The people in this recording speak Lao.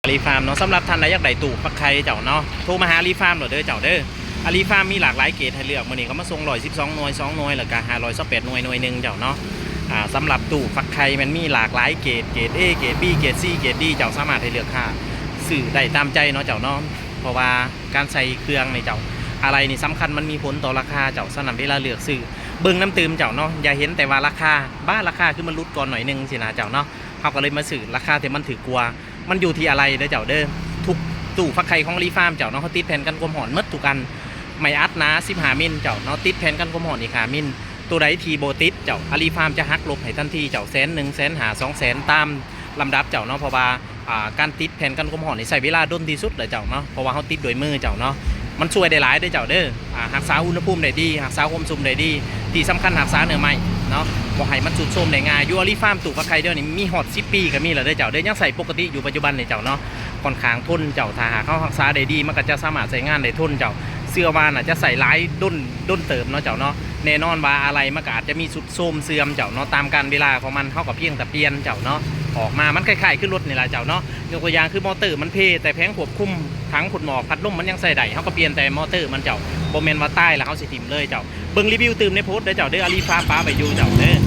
ອາລີຟາມເນາະ ສຳລັບທ່ານໃດຢາກໄດ້ຕູ້ຝັກໄຂ່ເຈົ້າເນາະ ໂທມາຫາອາລີຟາມໂລດເດີເຈົ້າເດີ. ອາລີຟາມມີຫຼາກຫຼາຍເກຣດໃຫ້ເລືອກ ມື້ນີ້ເຂົາມາສົ່ງ ໜຶ່ງຮ້ອຍສິບສອງໜ່ວຍ ສອງໜ່ວຍ ແລ້ວກະ ຫ້າຮ້ອຍຊາວແປດໜ່ວຍ ໜ່ວຍໜຶ່ງເຈົ້າເນາະ. ອາ ສຳລັບຕູ້ຝັກໄຂ່ແມ່ນມີຫຼາກຫຼາຍເກຣດ ເກຣດ A ເກຣດ B ເກຣດ C ເກຣດ D ເຈົ້າສາມາດໃຫ້ເລືອກຫາຊື້ໄດ້ຕາມໃຈເນາະເຈົ້າເນາະ. ເພາະວ່າການໃສ່ເຄື່ອງນີ້ເຈົ້າ ອາໄຫຼ່ນີ້ສຳຄັນ ມັນມີຜົນຕໍ່ລາຄາເຈົ້າ. ສະນັ້ນເວລາເລືອກຊື້ ເບິ່ງນຳຕື່ມເຈົ້າເນາະ ຢ່າເຫັນແຕ່ວ່າລາຄາ ບ້າ ລາຄາຄືມັນຫຼຸດກ່ອນໜ້ອຍໜຶ່ງຊີ້ນະເຈົ້າເນາະ. ເຮົາກໍເລີຍມາຊື້ລາຄາທີ່ມັນຖືກກວ່າ ມັນຢູ່ທີ່ອາໄຫຼ່ເດີເຈົ້າເດີ. ທຸກຕູ້ຝັກໄຂ່ຂອງອາລີຟາມເຈົ້າເນາະ ເຮົາຕິດແຜ່ນກັນຄວາມຮ້ອນໝົດທຸກອັນ. ໄມ້ອັດໜາສິບຫ້າມິນເຈົ້າເນາະ ຕິດແຜ່ນກັນຄວາມຮ້ອນອີກຫ້າມິນ. ໂຕໃດທີ່ບໍ່ຕິດເຈົ້າ ອາລີຟາມຈະຫັກລົບໃຫ້ທັນທີເຈົ້າ ແສນໜຶ່ງ ແສນຫ້າ ສອງແສນ ຕາມລຳດັບເຈົ້າເນາະ. ເພາະວ່າ ອ່າ ການຕິດແຜ່ນກັນຄວາມຮ້ອນນີ້ໃຊ້ເວລາດົນທີ່ສຸດແຫຼະເຈົ້າເນາະ ເພາະວ່າເຮົາຕິດດ້ວຍມືເຈົ້າເນາະ. ມັນຊ່ວຍໄດ້ຫຼາຍເດີເຈົ້າເດີ. ອາ ຮັກສາອຸນຫະພູມໄດ້ດີ ຮັກສາຄວາມຊຸ່ມໄດ້ດີ ທີ່ສຳຄັນຮັກສາເນື້ອໄມ້ເນາະ ບໍ່ໃຫ້ມັນຊຸດໂຊມໄດ້ງ່າຍ. ຢູ່ອາລີຟາມຕູ້ຝັກໄຂ່ດຽວນີ້ມີຮອດສິບປີກໍມີແລ້ວເດີເຈົ້າເດີ ຍັງໃຊ້ປົກກະຕິຢູ່ປັດຈຸບັນນີ້ເຈົ້າເນາະ. ຂ້ອນຂ້າງທົນເຈົ້າ ຖ້າຫາກເຮົາຮັກສາໄດ້ດີ ມັນກໍຈະສາມາດໃຊ້ງານໄດ້ທົນເຈົ້າ. ເຊື່ອວ່າໜ້າຈະໃຊ້ຫຼາຍດົນ ດົນເຕີບເນາະເຈົ້າເນາະ. ແນ່ນອນວ່າອາໄຫຼ່ມັນກໍອາດຈະມີຊຸດ ໂຊມເສື່ອມເຈົ້າເນາະ ຕາມການເວລາຂອງມັນ ເຮົາກໍພຽງແຕ່ປ່ຽນເຈົ້າເນາະ. ອອກມາມັນຄ້າຍໆຄືລົດນີ້ລະເຈົ້າເນາະ. ຍົກຕົວຢ່າງຄືມໍເຕີມັນເພ ແຕ່ແຜງຄວບຄຸມ ຖັງຂົນໝອກ ພັດລົມມັນຍັງໃຊ້ໄດ້ ເຮົາກໍປ່ຽນແຕ່ມໍເຕີມັນເຈົ້າ. ບໍ່ແມ່ນວ່າຕາຍແລ້ວເຮົາຊິຖິ້ມເລີຍເຈົ້າ. ເບິ່ງຣີວິວຕື່ມໃນໂພສເດີເຈົ້າເດີ ອາລີຟາມປະໄວ້ຢູ່ເຈົ້າເດີ.